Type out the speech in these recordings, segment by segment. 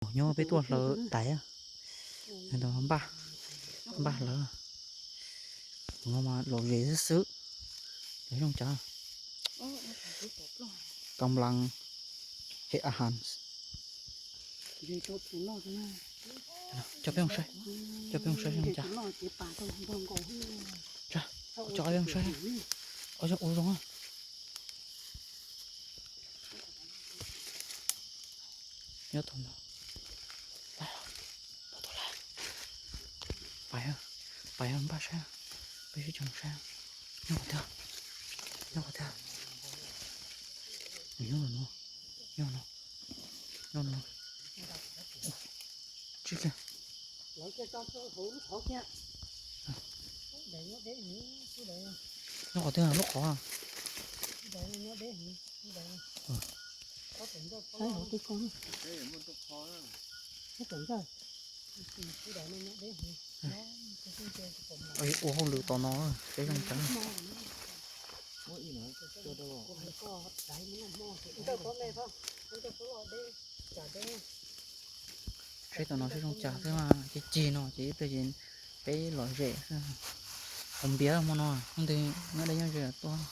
Nyob peb tuaj hlawv dais, npaj, npaj hlawv. Tus no mas lom zem xwb xwb, zoo cas. Kam las he a has. Coj peb mus saib, coj peb mus saib zoo cas. Coj peb mus saib, ua zoo. Nyob tau ntawd. Pais, pais npaj saib, peb sib cog saib. Nyob qhov twg, nyob qhov twg. Nyob no, nyob no, nyob no. Tsib kiag. Nyob qhov twg lub qhov. Ua hauj lwm tom no, peb zoo cas. Saib tom no seb zoo cas thiab mas cig cig no ces ib pliag ces peb lom zem. Hauv npias hmo no, hnub twg nyob deb nyob ze tuaj,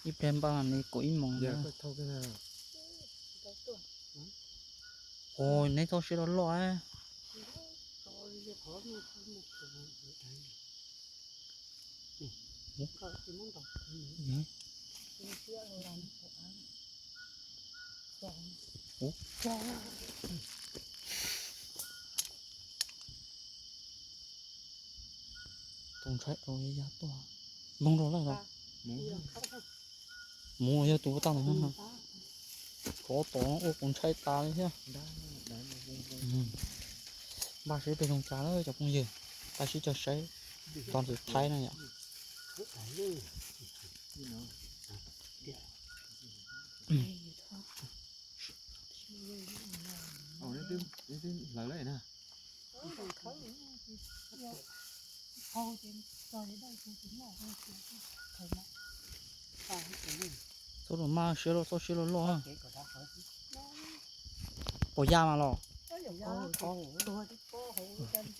ib pliag npaj li kaum ib moos. Ua neb txoj sia loj loj. Tus ntshai rau ya tuaj, npog rau lawm los. Mus yog tus ua tau ntawd, kov tod ua kuv ntshai tas li thiab. Npaj seb peb zoo cas lawm cov phooj ywg, pab sib cog saib txog tus thaib no yom. Hlawv lawm na. Txhob rau maj siab loj, txhob siab loj loj. Pom ya mas los.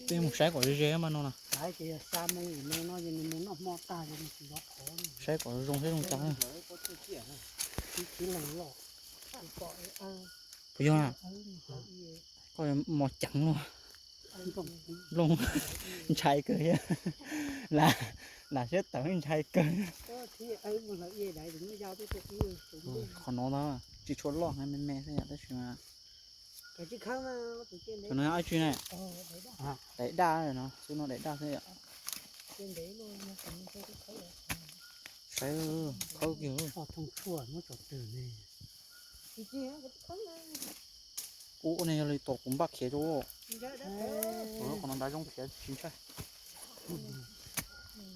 Peb mus saib kom ze ze mas no na. Saib kom zoo zoo seb zoo cas. Puas yog na? Koj mos ceev los. Nplooj ntshai kawg thiab. Lam siab tawv ntshai kawg. Qhov no na tsis tshua loj, me me xwb yom, tab sis mas tus no yog dab tsi ne? Daim daj no, xub no daim daj xwb yom. Saib, khawb kiag. Ub, ua ne yog li tom kuv npaj khiav rau. Qhov no nrad zoo khiav tsis ntshai.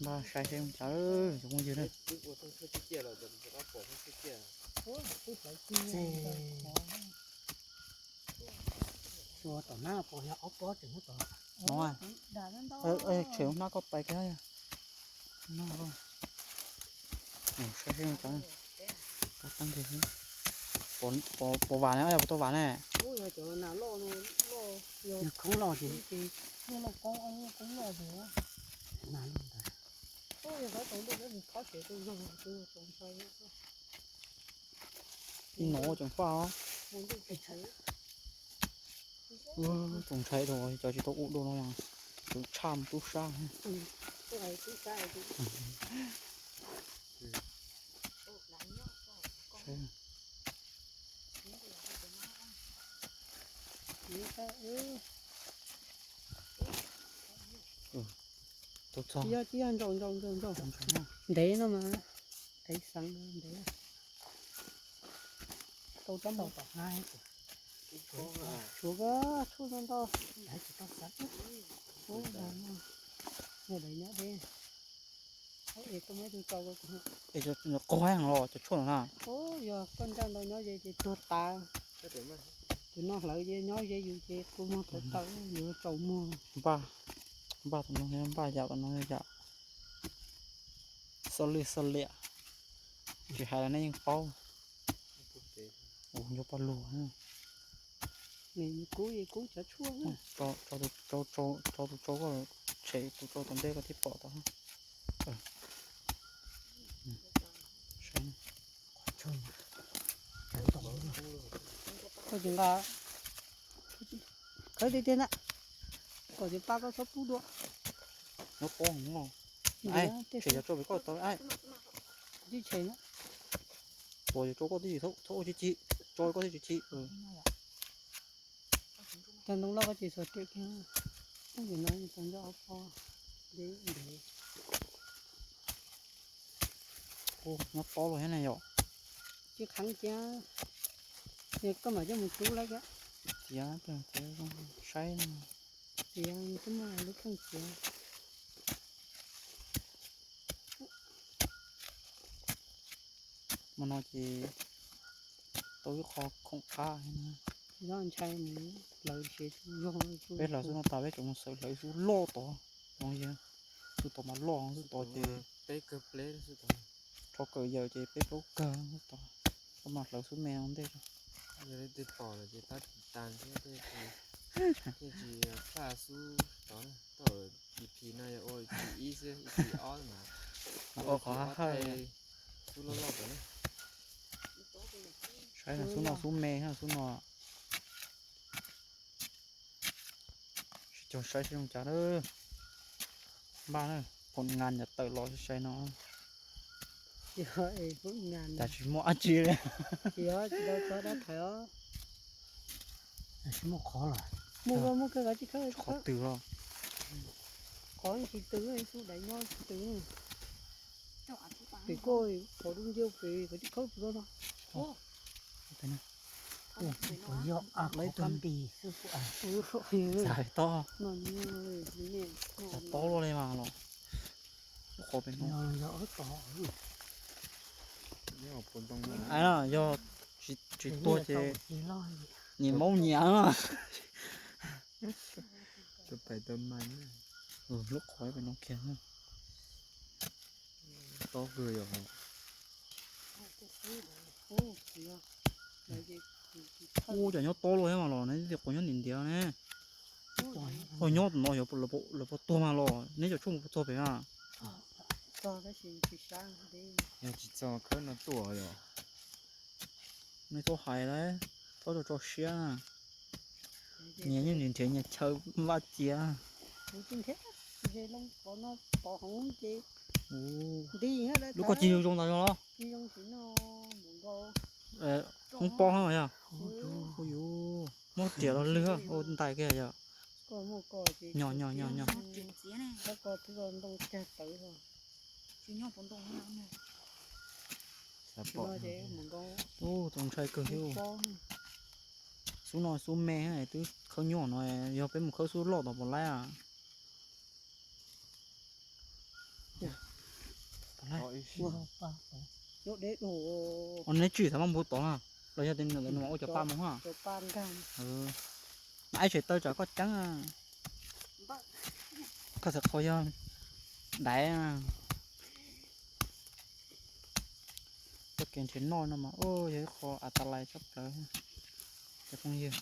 Npaj saib seb zoo cas cov phooj ywg na. Xyuas tom na, puas yog ob pob tseem hnub tom no. Tshem hnab koj pais kiag. Saib seb zoo cas. Pov vam ne, yog puas tau vam ne? Khoob loj ces. Ib no tseem faj os. Txaus ntshai rau cov tsis tau ua dua no mas tseem tshaj mus tub sab. Yog tsis yog ntsaum ntsaum ntsaum ntsaum ntev no mas, ntev xeev ntev. Tau tsob ntau tom qab. Tshuav koj tshuaj ntau ntau. Ub, ntawd nyob deb. Es koj muab ib tug tso rau kuv. Es cov qos heev los cov tshuaj no na. Ub, yog koj ncaj ntau nyob ze ces tuag tas. Tus no hlawv ces nyob ze yus ces kua muag tawv tawv yus tsaus muag. Npaj, npaj tom no, npaj yam tom no yam xoj lwj xoj liam, tsis hais los nej yeej paub. Ua ncuav paj lug. Nws kub kub cov tshuaj. Tso tus tsau koj tshem tus tsau tom ntej koj thiaj pom tau. Koj tsis nqa, khawb tiag tiag na, kom tus pab koj txhob pub dua. Nyob pob hov, tshem cov tsau pem koj tau. Tuav cov tsau koj twb tsis txhob ua tsis chim, tso koj thiaj tsis chim. Cov ntoo loj koj tsis txhob riam kiag, ub, no tau nco ob pob ntev ntev. Nyob pob los thiab ne yom. Tsis kheev cia, koj mam coj mus rub lawm thiab. Txiav, txiav saib. Txiav, twb muaj lub kheej txiav. Hmo no ces tau ib qho khoom qab. Peb hlawv xub no tas peb tseem mus xawm hlawv xub loj tod. Zoo yog xub tod mas loj xwb tod ces peb kawg pleb xwb tod. Rho kawm yawm ces peb plaub kawg xwb tod. Koj mas hlawv xub me ua ntej. Yog leej twg pom lawm ces tab tsis tas thiab, thiaj tsis phaj xub tod. Tau E P no yog ua E P ib xwb, E P ob mas ua qhov haj hawj. Xub loj loj tod. Saib xub no xub me, xub no. Sib cog saib seb zoo cas na. Npaj na, phoom ngas nyam tawm los sai no. Cas tsis muaj dab tsi li. Tsis muaj qhov los. Muaj, muaj kawg, qhov twg los. Qhov tsis tw, xub daim nyob tsis tw. Pem koj qhov dub nciab pem qhov tsis khawb pem no. Yog a qhov tib npis xwb. Txais tob. Txais tob luaj li mas los. Lub qhov pem no. Yog tsis tuag ces nyias maub nyias. Lub qhov pem no kiag. Tob kawg yom. Ub, cov nyob tob luaj thiab mas los neb tias quav nyob ntiav ntiav ne. Oj, nyob tom no yog lawv puas tuag mas los neb cov tshuaj mus puas txog pem na? Yog tsis txog khawb no tuaj yom. Neb txhob hais lawm, txhob tso tso siab. Nyias yeej nrhiav nyias chaw vaj cia. Lub koj cig zoo zoo ntag los? Hoob pob yog. Muab riam los lwg ua ntais kiag yom. Nyo nyo nyo nyo. Ub, txaus ntshai kawg thiab. Xub no xub me twb khawb nyuaj no, yog peb mus khawb xub loj tom puas laib a? Neb tswj thaum maj npug tod na, los yog tias nws ua cov pa mus ha? Mas ib tseem taw tsam koj ceeb. Koj txhais qhov yog daiv. Txoj kev nrhiav noj no mas yog ib qho as tas lais tshaj plaws. Cov phooj ywg,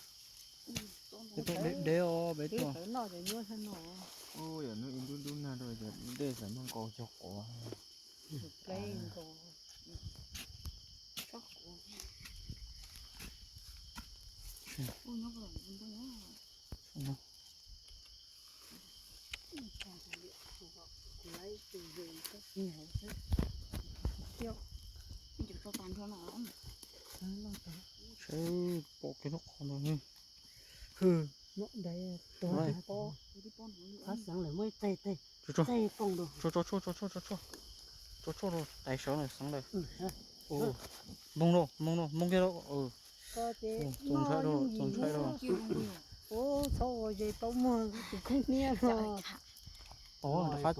peb tuaj deb deb os, peb tuaj. Ub, yog hnub ib nrub nrub nag rau cov dej xav muaj nkaus cog quav. Saib pom kiag lub qhov ntawd. Hwm, ab xeev lawm muaj ib teg teg. Tso tshuaj, tso tshuaj, tso tshuaj, tso tshuaj rau tais sawv lawm, xeev lawm. Npog rau, npog rau, npog kiag rau. Txaus ntshai rau, txaus ntshai rau. Txhob ua ze paub muag tus koob hniab no. Tod rov qab.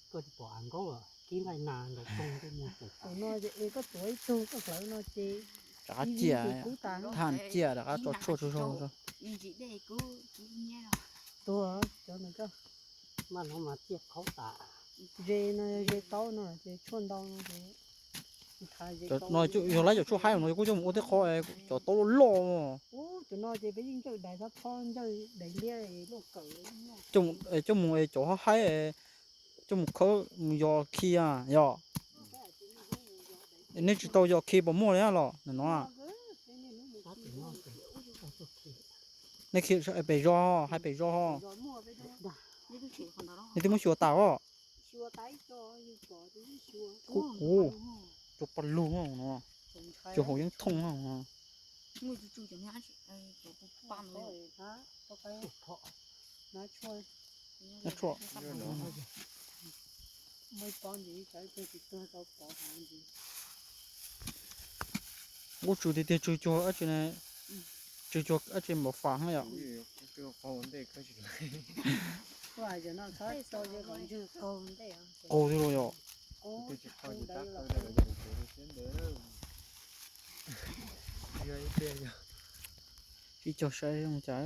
Koj tsis pom av nkaub los kib nqaij nas nkaus poob tej mus pem. Tus no ces es koj tuav ib tug koj hlawv no ces rov qab ciam, thaj ciam rov qab tso tshuaj tso tshuaj. Tuag cov ntawd koj. Mas no mas ciaj khaub tas. Ze no ze taub no ces tshuaj ntau no ces. Cov no yog laib cov tshuaj haib no kuj coj mus ua tej qho cov taub loj loj. Cov no ces peb yeej ntsawj dais txhob txhob ntsawj dais liab loj kawg. Coj mus cov haib haib, coj mus khawb mus yos khi yog. Nej tsis tau yos khi puas muaj li los ntawm no? Nej khi pem zos, haib pem zos. Nej twb muab xyuas tas os. Kuv, kuv, cov paj lug no, cov hauv yeeb thooj no. Ub, tsw tiag tiag, tsw cuag, tsw cuag dab tsi npaum fam yom. Qaug twb los yom. Ib co saib zoo cas,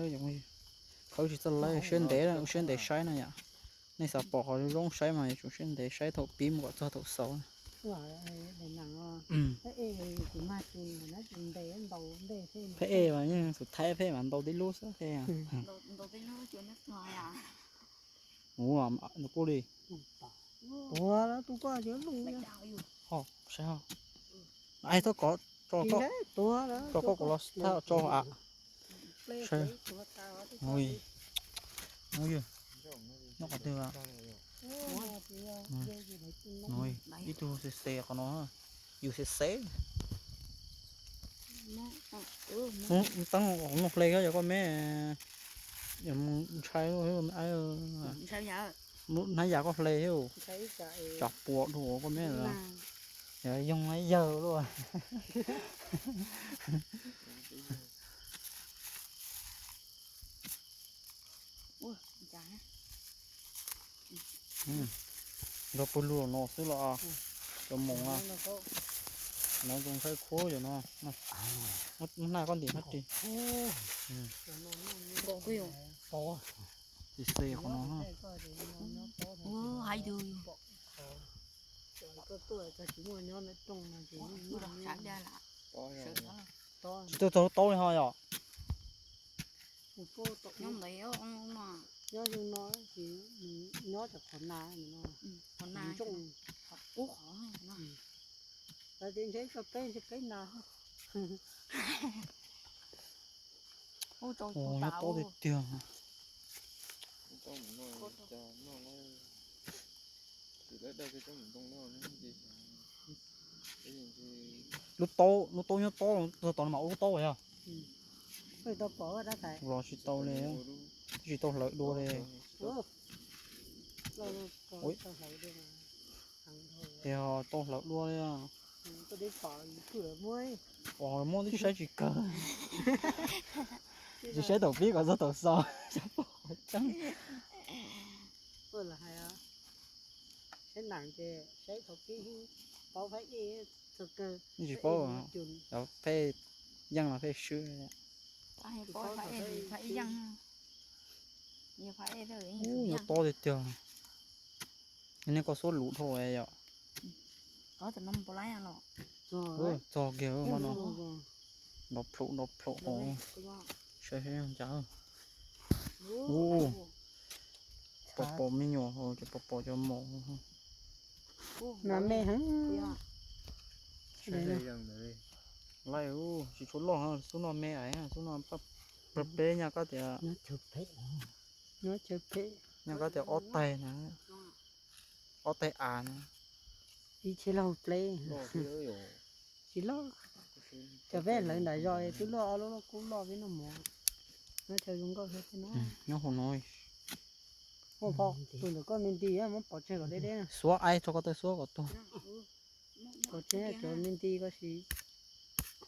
khawb tsis txawj laib, siab ntev, siab ntev saib no yom. Nej xav pom qhov zoo zoo saib mas yuav tsum siab ntev saib thaum pib mus kom txog thaum xaus. Pheb ej mas yeej tus thaib pheb mas ntau tib lub xwb pheb. Ua li. Saib, txhob kov, tso koj, tso koj kuv los thab tso a. Nyob qhov twg? Ib tug xes xes qhov no, yus xes xes. Teeb hauv no hle yog koj me, ntshai hnab yam koj hle, tsam puas dhau koj me. Yoog yawg luaj. Nrog pawg lug no xwb los cov moos no zoo ntshai khuab yom no. Muab naj koj ntim hab ris. Xes xes qhov no. Tsis tuaj txog lub taub li ho yom. Nyob ntawd, nyob zoo no, nyob cov qhov nas no, qhov nas ntsooj, qhov qub qhov no. Lawv tias ntshe ib co peb ntshe peb nas. Nyob tob tiag tiag. Lub taub, lub taub nyob tob, txog tom no mas ua lub taub yog. Los tsis tau li, twb tsis tau hlawv dua li. Yog tau hlawv dua li. Pom muab twb saib tsis kawg, tsis saib thaum pib kom txog thaum xaus. Saib nam ces saib thaum pib, paub phab ej txog kawg. Tsis paub, phab yeej los phab swb. Nyob tob tiag tiag. Nej koj xuab lus dhau yom. Txog kiag no, nrov plhum nrov plhum, saib saib zoo cas. Ub, pos pos me nyuam, cov pos pos cov mos. Nas me heev. Laj, tsis tshua loj, xub no me, xub no peb nyaj koj tias, nyaj koj tias ob taig na, ob taig av na. Ib tsheb laug pleb tsis loj. Cov peb hlawv nram zos twb luaj ob lub, lub kub loj peb noj mov. Nyob hauv no. Tus ntawm koj me nti muab pov tseg kom deb deb. Xuab aib tso koj tej xuab kom tuag. Pov tseg cov me nti koj siv.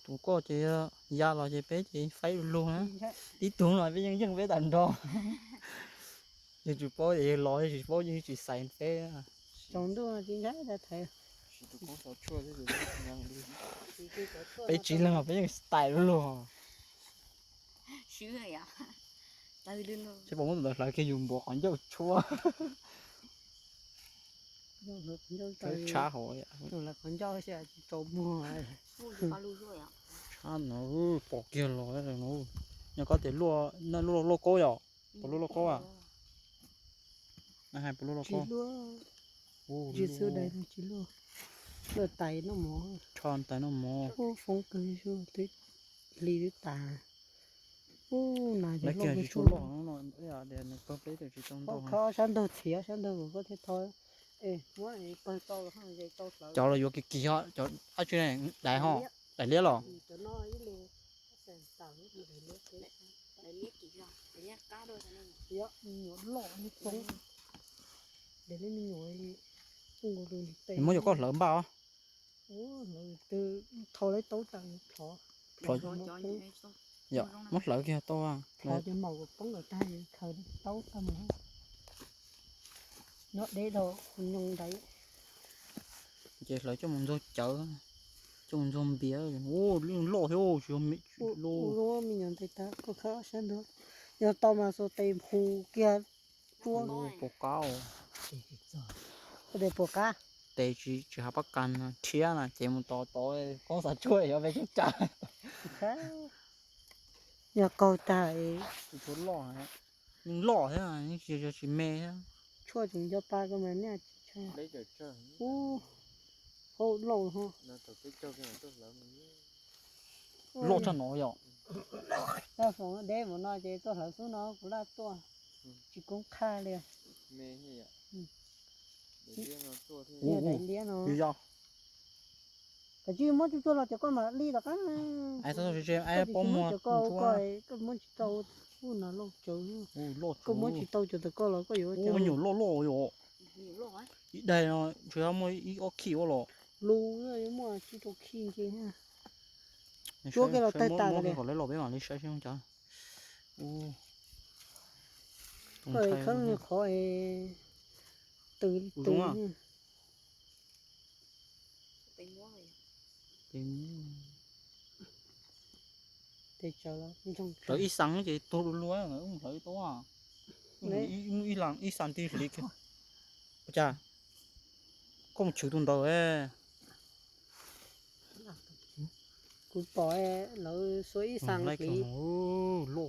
Tus koj ces ya los ces peb ces faib lug na. Tib tug no peb yeej yeej peb tas nrho. Yog tsis paub ces yog los, yog tsis paub ces tsis xaiv peb. Tsaus ntuj tsis ntshai, peb tsiv leeg los peb yeej xaiv lug. Seb puas muab tus ntawd hlawv kiag yus npuav qhov ncauj tshuab. Tshab hov, tshab no pom kiag los no. Nyob koj tias luaj, luaj lauj kaub yom? Puas luaj lauj kaub? Hais puas luaj lauj kaub? Tsis luaj, tsis luaj tais noj mov, tshaj tais noj mov. Ub, foob kawg, twb hli twb tas. Ub, nas ces loj kawg, tsis tshua loj no, pawg peb tsis tau ntau. Kho sab ntug, txiav sab ntug kom koj thiaj tho. Muab pawg tau, cov los yuav kiv kiv, cov dab tsi, dais ho, dais liab los? Muab cov koj hlawv npaj os. Thau lawv taub tag, plhov, plhov, muab hlawv kiag tau, plhov cov maum kom poob lawm tag, khaws taub tag mus. Nyob deb rau nyoos ntaiv. Ces hlawv coj mus ntxuag cawv, coj mus ntxuag npiav. Ub, loj thiab, tsis yog me, loj. Me nyuam ntev tag, koj khawb sab ntua. Yog tau mas xuas tes nphus kiag. Puas qab? Tes puas qab? Tes tsis, tsis hav pab kas, rhiab na ces mus tod tod, koob xav tshuaj yog peb tshuaj cas. Yog qaug tag, tshuaj loj, yeej loj thiab, yeej tsis, tsis me thiab. Tshuaj tseem nco pa koj mas niaj tshaj. Ub, hauj loj ho. Loj tshaj no yom. Loj foom deb mus no ces tuaj hlawv xub no kuv laj tuaj, tsis koob qhaj li. Ub, daim liab no. Kav tsij muab tsuj tsuag los ces koj mam li tom qab. Koj muab tsis tau, ub no loj tsawv. Koj muab tsis tau cov tom koj los koj yuav ua cas? Nyuam loj loj yom. Ib daim no ntshe muaj ib ob khij ua los. Lus yuav muaj tsib rau khij nce. Cuab kiag los tawg tas li. Kom lawv los peb mam li saib seb zoo cas. Koj khawb qhov twg twg. Hlawv ib xas ces tuag lua lua, hlawv ib tau, ib xas ti hliv kiag. Ua cas koj mus tshwv tus ntawd? Kuv pom lawv xuas ib xas hliv,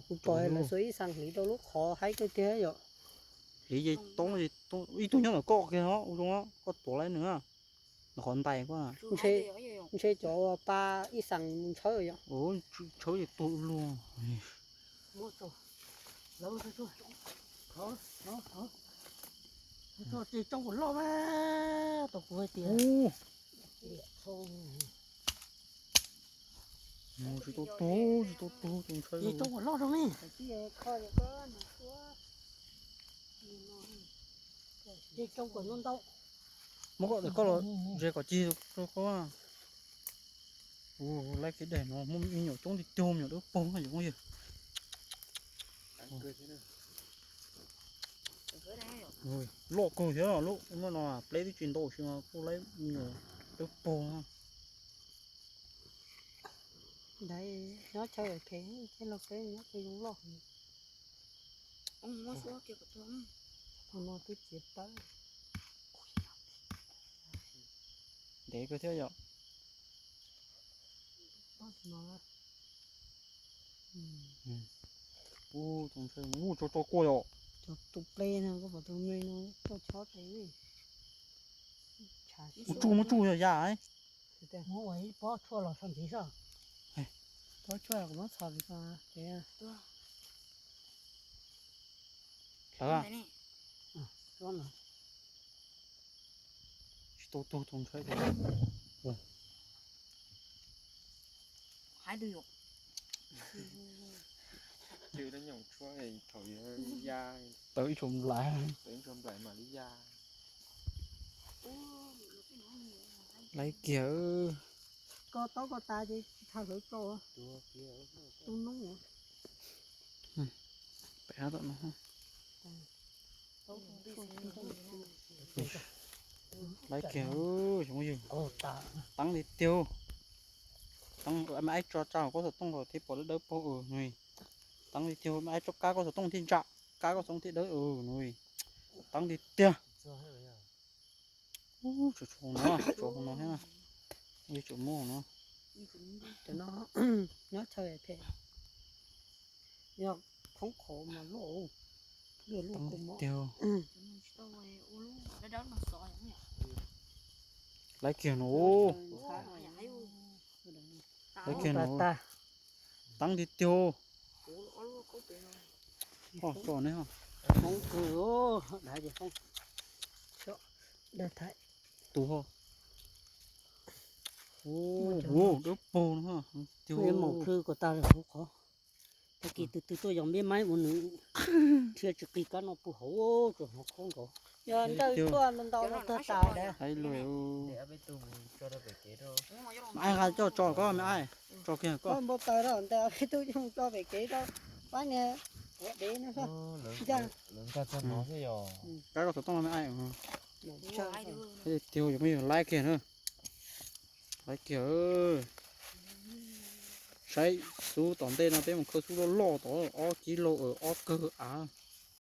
kuv pom lawv xuas ib xas hliv rau lub qhov haib kawg kiag yom. Hliv ces toob, ib tug nyob ntawm koj kiag no, ua zoo koj tuav lawv nws, nws qhov ntais koj. Ntshe cov uas pa ib xas mus ntshawb yom. Ntshawb ces tuag luag. Ces tsoo kom loj mas, tau kuv hais tias. Tsis tau tug, tsis tau tug, ces tsoo kom loj rau ne. Ces tsoo kom ntau ntau. Muab koj, koj los ze kom cig rau koj. Ua laib kev daim no muaj me nyuam coob tiag tiag, me nyuam dawb paug no yom. Loj kawg thiab, lub no pleb twb tsis ntau sis mas kuj laib me nyuam dawb paug. Ntawd nyob chaw phem thiab, los peb nyob chaw zoo loj. Tus no twb txiav tawv. Ntev kawg thiab yom. Ub, tso tso kua yom. Cov tus ple no, koj pom tus me no tuaj chob tes. Muab tsuj, muab tsuj yog ya. Muab ua ib pob tshuaj los sau ntxiv soj. Pob tshuaj kuv muab txhos ntxiv ko. Hlawv. Tsis tau tug tus ntshai. Tawv ib tshua nplais. Laib kiag. Koj taub koj tas ces tsis tshua hlawv tau. Tus noob. Pem no. Laib kiag, xyov yog teeb tiag tiag. Teeb, maj aib tso tsa koj xov tooj los thiaj pom dawb dawb paug nws. Teeb tiag tiag, maj aib tso kab koj xov tooj thiaj ntsa, kab koj xov tooj thiaj dawb nws. Teeb tiag tiag. Ub, tsov no, tsov no thiab na. Ub, tsov muab no. Cov no nyob chaw phem, yog khoob qhov mas luaj, luaj luaj kua muab tiag. Laiv kiag no, laiv kiag no. Teeb tiag tiag. Ho tso ne ho. Hoob kawg, dav ces hoob, dav thaiv. Tus ho. Ub, dawb paug no ho. Tiag, maum plhw kom tag lawm hauv qhov. Tag kis tus twg tuaj yos npeb maib ua nws thiaj tsis qig kab no puag hauv, tsuas hauv qhov nkaus. Yog nrawj tuaj ntau ntau no tuag tas lawm. Hais lus. Me ai, nqa coj tso koj me ai, tso kiag koj. Npau taws rau ntawd peb tub yoog tso pem kev rau pab niag ua dev no. Kab koj xov tooj me ai. Tiag, yuav muab yus laiv kiag na. Laiv kiag. Saib xub tom ntej no peb mus khawb xub loj loj tod ob kib laug ob kawg av.